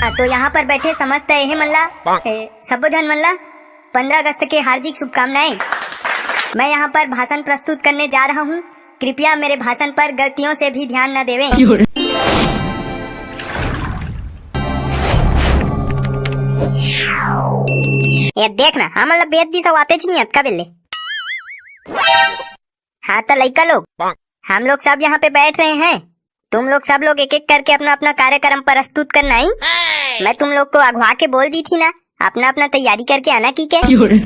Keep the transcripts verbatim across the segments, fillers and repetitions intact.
आ, तो यहाँ पर बैठे समस्त एहे मन ला, ए, सब्बो झन मन ला पंद्रह अगस्त के हार्दिक शुभकामनाएं। मैं यहाँ पर भाषण प्रस्तुत करने जा रहा हूँ। कृपया मेरे भाषण पर गलतियों से भी ध्यान न देवें। ये देख ना, हमन ला बेइज्जती से आतेच नहीं अतका बेले। हाँ तो लइका लोग, हम लोग सब यहाँ पे बैठ रहे हैं, तुम लोग सब लोग एक एक करके अपना अपना कार्यक्रम प्रस्तुत करना ही। मैं तुम लोग को अगवा के बोल दी थी ना, अपना अपना तैयारी करके आना की के।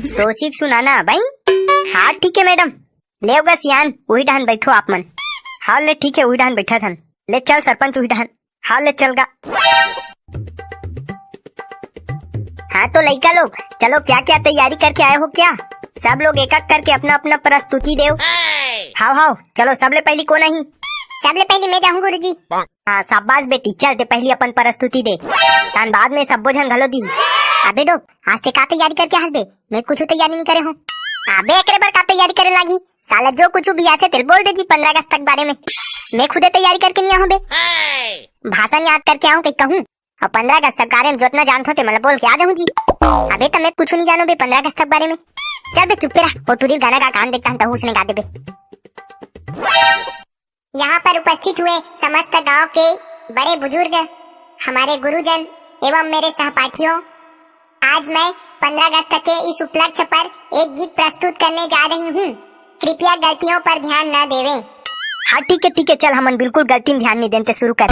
तो उसी को सुनाना भाई। हाँ ठीक है मैडम, ले होगा सियान, वही डहन बैठो आप मन। हाँ ले ठीक है, वही डहन बैठा थन। ले चल सरपंच, वही डहन। हाँ ले चल गा। हाँ तो लइका लोग, चलो क्या क्या तैयारी करके आए हो क्या? सब लोग एक एक करके अपना अपना प्रस्तुति देव। हाव हाव, चलो सबले पहली कौन आही? सबले पहली मैं जाहूँ गुरुजी। हाँ शाबाश बेटी, चल ते पहली अपन प्रस्तुति दे। तान बाद में सब्बो झन घलो दी। अबे डोप, आज ते का तैयारी करके हस बे? मैं कुछ तैयारी नहीं करे हूँ। अबे एकरे बर का तैयारी करे लागी? साला जो कुछ भी आथे तेल बोल दे जी पंद्रह अगस्त के बारे में। मैं खुदे तैयारी करके नहीं आहूँ बे। भाषण याद करके आहूँ कहीं कहूँ। अब पंद्रह अगस्त के बारे में जोतना जानत हो ते मला बोल के आ जाऊँ जी। अबे तो मैं कुछ नहीं जानू बे पंद्रह अगस्त के बारे में। चल बे चुप्पे रह, वो टूरी गाना का कान देखता हूँ तो उसने गा दे बे। यहाँ पर उपस्थित हुए समस्त गांव के बड़े बुजुर्ग, हमारे गुरुजन एवं मेरे सहपाठियों, आज मैं पंद्रह अगस्त के इस उपलक्ष्य पर एक गीत प्रस्तुत करने जा रही हूँ। कृपया गलतियों पर ध्यान न देवें। हाँ ठीक है ठीक है, चल हमन बिल्कुल गलती में ध्यान नहीं देते, शुरू कर।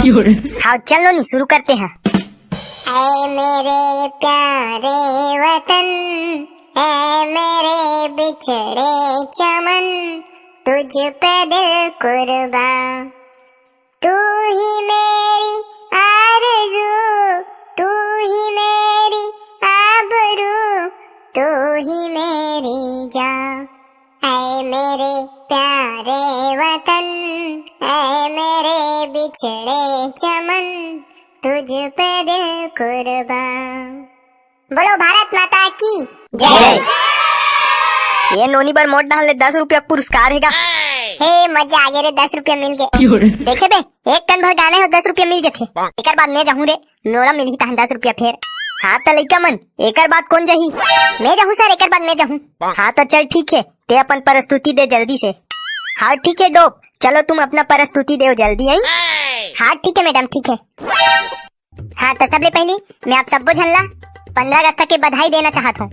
हाँ चलो नहीं, शुरू करते हैं। ऐ मेरे प्यारे वतन, ऐ मेरे बिछड़े चमन, तुझ पे दिल कुर्बान। तू ही मेरी आरज़ू, तू ही मेरी आबरू, तू ही मेरी जान। ऐ मेरे प्यारे वतन, ऐ मेरे बिछड़े चमन, तुझ पे दिल कुर्बान। बोलो भारत माता की जय। ये नोनी बर मोट डहन ले दस रुपया पुरस्कार हेगा। हे मजा आ गया रे, दस रुपया मिल गए। देखे बे, एक कन भर गाने हो दस रुपया मिल जथे। एकर बाद मैं जाहूँ रे, नोरा मिलही तहन दस रुपया फेर। हाँ त लइका मन, एकर बाद कौन जाही? मैं जाहूँ सर, एकर बाद मैं जाहूँ। हाँ त चल ठीक है, ते अपन प्रस्तुति दे जल्दी से। हाँ ठीक है डोप, चलो तुम अपना प्रस्तुति दे जल्दी, आई? हाँ ठीक है मैडम, ठीक है। हाँ तो सबले पहली मैं आप सब्बो झन ला पंद्रह अगस्त के बधाई देना चाहत हूँ।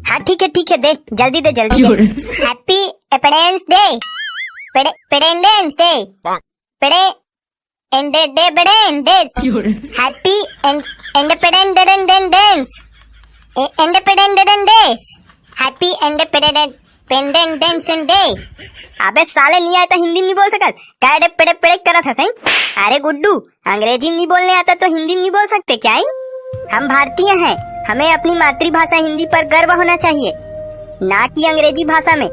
हाँ ठीक है ठीक है, दे जल्दी दे जल्दी दे। Happy Independence Day, पेडे पेडेंडेंस डे, पेडे एंडे डे बेडेंडेंस। Happy independence, independence, happy independence day. अबे साले नहीं आए तो हिंदी में नहीं बोल सकत, का एडे पेड़े पेड़े करत हस, हैं? अरे गुड्डू, अंग्रेजी में नहीं बोलने आता तो हिंदी में नहीं बोल सकते क्या, हैं? हम भारतीय हैं, हमें अपनी मातृभाषा हिंदी पर गर्व होना चाहिए, ना कि अंग्रेजी भाषा में।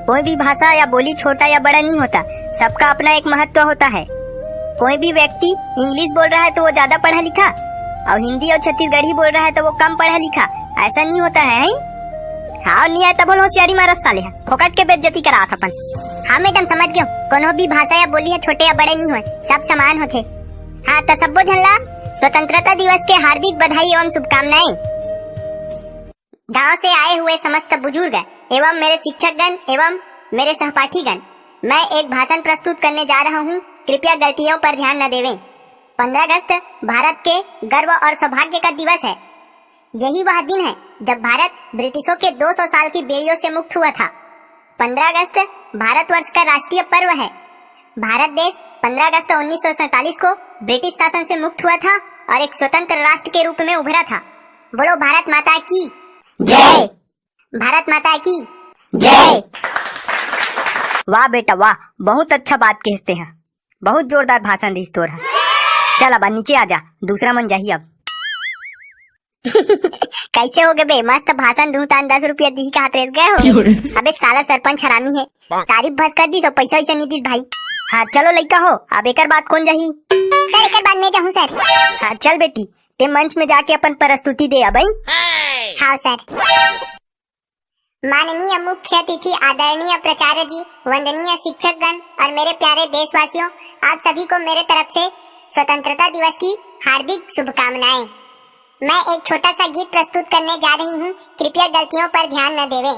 कोई भी भाषा या बोली छोटा या बड़ा नहीं होता, सबका अपना एक महत्व होता है। कोई भी व्यक्ति इंग्लिश बोल रहा है तो वो ज्यादा पढ़ा लिखा, और हिंदी और छत्तीसगढ़ी बोल रहा है तो वो कम पढ़ा लिखा, ऐसा नहीं होता है, हैं? हाँ, नहीं आए तब होशियारी मारत साले है, फोकट के बेइज्जती करात अपन। हाँ मैडम, समझ गयो, कोनो भी भाषा या बोली है, छोटे या बड़े नहीं होए, सब समान होथे। हाँ, तो सब्बो झन ला स्वतंत्रता दिवस के हार्दिक बधाई एवं शुभकामनाएं। गांव से आए हुए समस्त बुजुर्ग एवं मेरे शिक्षकगण एवं मेरे सहपाठीगण, मैं एक भाषण प्रस्तुत करने जा रहा हूँ, कृपया गलतियों पर ध्यान न देवें। पंद्रह अगस्त भारत के गर्व और सौभाग्य का दिवस है। यही वह दिन है जब भारत ब्रिटिशों के दो सौ साल की बेड़ियों से मुक्त हुआ था। पंद्रह अगस्त भारतवर्ष का राष्ट्रीय पर्व है। भारत देश पंद्रह अगस्त उन्नीस सौ सैंतालीस को ब्रिटिश शासन से मुक्त हुआ था और एक स्वतंत्र राष्ट्र के रूप में उभरा था। बोलो भारत माता की जय। भारत माता की जय। वाह बेटा वाह, बहुत अच्छा बात कहते हैं, बहुत जोरदार भाषण दीस तोर ह। चल अब नीचे आ जा, दूसरा मन जाही अब। कैसे हो गए बे? मस्त भाषण दूं तान दस रुपया दी का हाथ रेस गए हो। अबे साला सरपंच हरामी है, तारीफ बस कर दी तो पैसा वैसा नहीं दी भाई। हाँ चलो लइका हो, अब एकर बाद कौन जाही? सर एकर बाद मैं जाहूँ सर। हाँ चल बेटी, ते मंच में जाके अपन प्रस्तुति दे अब, हैं? हाँ सर। माननीय मुख्य अतिथि आदरणीय प्राचार्य जी, वंदनीय शिक्षकगण और मेरे प्यारे देशवासियों, आप सभी को मेरे तरफ से स्वतंत्रता दिवस की हार्दिक शुभकामनाएं। मैं एक छोटा सा गीत प्रस्तुत करने जा रही हूँ, कृपया गलतियों पर ध्यान न देवें।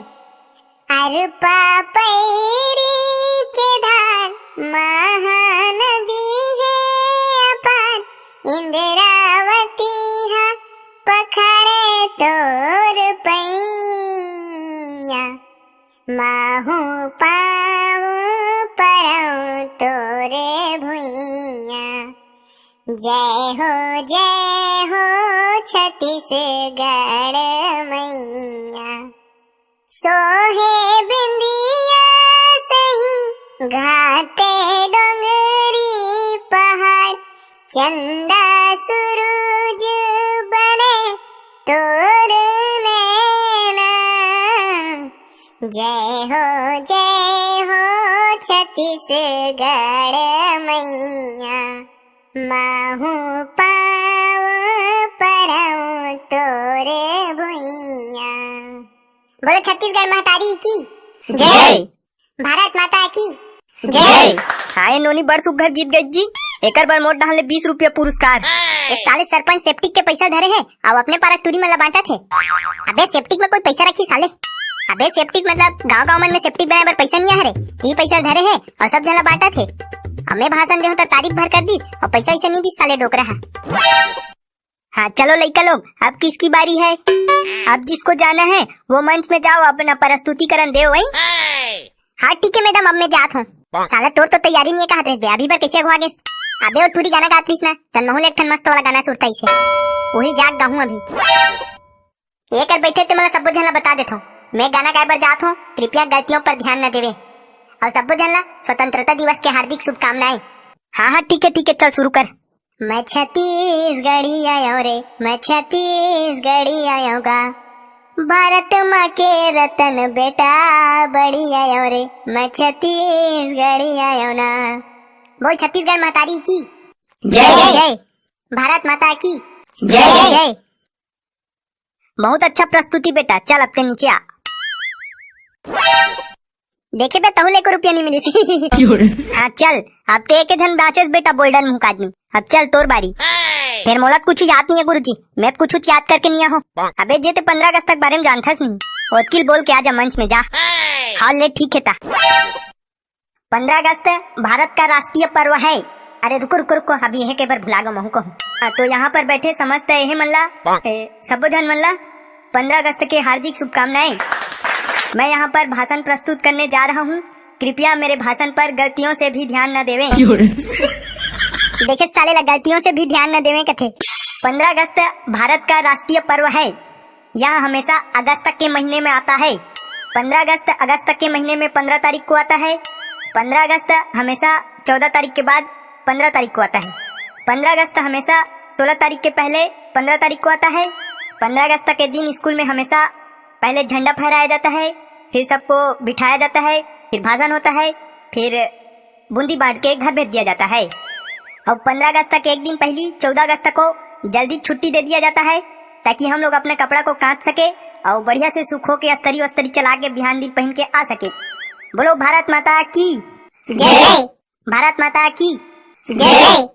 अरपा पैरी के धार महानदी हे अपार, इंद्रावती हा पखारे तोर पैया। महूँ पाऊँ परऊँ तोरे भुइयाँ। जय हो, जय हो छत्तीसगढ़ मैया। सोहे बिंदिया सही घाटे डोंगरी पहाड़, चंदा सुरूज बने तोर नैना। जय हो, जय हो छत्तीसगढ़ मैया। महूँ पाऊँ परऊँ तोरे भुइयाँ। बोलो छत्तीसगढ़ महतारी की जय। भारत माता की जय। हाँ, ए नोनी, बड़ सुग्घर गीत गई जी। एकर बर मोर डहान ले बीस रुपया पुरस्कार। ए साले सरपंच सेप्टिक के पैसा धरे हे, अउ अपने पारा टूरी मन ला बांटत हे। अबे सेप्टिक में कोई पैसा रखही साले? अबे सेप्टिक मतलब गांव गांव मन में सेप्टिक बनाए बर पैसा नइ आहे रे, ई पैसा धरे हे अउ सब झन ला बांटत हे। अउ मैं भाषण देहूं त तारीफ भर कर दिस अउ पैसा वैसा नइ दिस साले डोकरा हा। हाँ, चलो लइका लोग, अब किसकी बारी है? अब जिसको जाना है वो मंच में जाओ, अपना प्रस्तुतिकरण दे वही। हाँ ठीक है मैडम, अब मैं जात हूँ। साला तोर तो तैयारी नइ हे कहत रहिस बे, अभी बर कइसे अघवा गेस? अबे ओ टूरी गाना गात रहिस ना, त महूँ ले एक ठन मस्त वाला गाना सुरता इसे, वही जाके गाहूँ अभी। एकर बइठे ते मोला सब्बो झन ला बता देथव, मैं गाना गाए बर जात हूँ, कृपया गलतियों पर ध्यान न देवे। अउ सब्बो झन ला स्वतंत्रता दिवस के हार्दिक शुभकामनाएं। हाँ हाँ ठीक है ठीक है, चल शुरू कर। मैं छत्तीसगढ़ी आयो रे, मैं छत्तीसगढ़ी आयो गा, भारत माँ के रतन बेटा बड़ी आयो रे, मैं छत्तीसगढ़ी आयो ना। बोल छत्तीसगढ़ महतारी की जय। जय। भारत माता की जय। जय। बहुत अच्छा प्रस्तुति बेटा, चल अब ते नीचे आ। देखे बे, तहू ले एको रुपया नइ मिलिस। हाँ चल, अब ते एके झन बांचेस बेटा, बोल्डन मुंह का आदमी। अब चल तोर बारी। फेर मोला त कुछु याद नइ हे गुरुजी, मैं त कुछु याद करके नइ आहों। अबे जे ते पंद्रह अगस्त के बारे में जानथस नहीं, ओतकी ल बोल के आ जा मंच में जा। हाँ ले ठीक हे ता। पंद्रह अगस्त भारत का राष्ट्रीय पर्व है। अरे रुको रुको रुको, अभी एहे के बर भुला गे महूँ कहूँ। हाँ, तो यहाँ पर बैठे समस्त एहे मन ला, ए, सब्बो झन मन ला पंद्रह अगस्त के हार्दिक शुभकामनाएं। मैं यहाँ पर भाषण प्रस्तुत करने जा रहा हूँ, कृपया मेरे भाषण पर गलतियों से भी ध्यान न देवें। देखे साले ला, गलतियों से भी ध्यान न देवें कथे। पंद्रह अगस्त भारत का राष्ट्रीय पर्व है। यह हमेशा अगस्त के महीने में आता है। पंद्रह अगस्त अगस्त के महीने में पंद्रह तारीख को आता है। पंद्रह अगस्त हमेशा चौदह तारीख के बाद पंद्रह तारीख को आता है। पंद्रह अगस्त हमेशा सोलह तारीख के पहले पंद्रह तारीख को आता है। पंद्रह अगस्त के दिन स्कूल में हमेशा पहले झंडा फहराया जाता है, फिर सबको बिठाया जाता है, फिर भाषण होता है, फिर बूंदी बांट के घर भेज दिया जाता है। और पंद्रह अगस्त तक एक दिन पहली चौदह अगस्त को जल्दी छुट्टी दे दिया जाता है, ताकि हम लोग अपने कपड़ा को कांच सके और बढ़िया से सुख होके अस्तरी वस्तरी चला के बिहान दिन पहन के आ सके। बोलो भारत माता की जय। भारत माता की जय।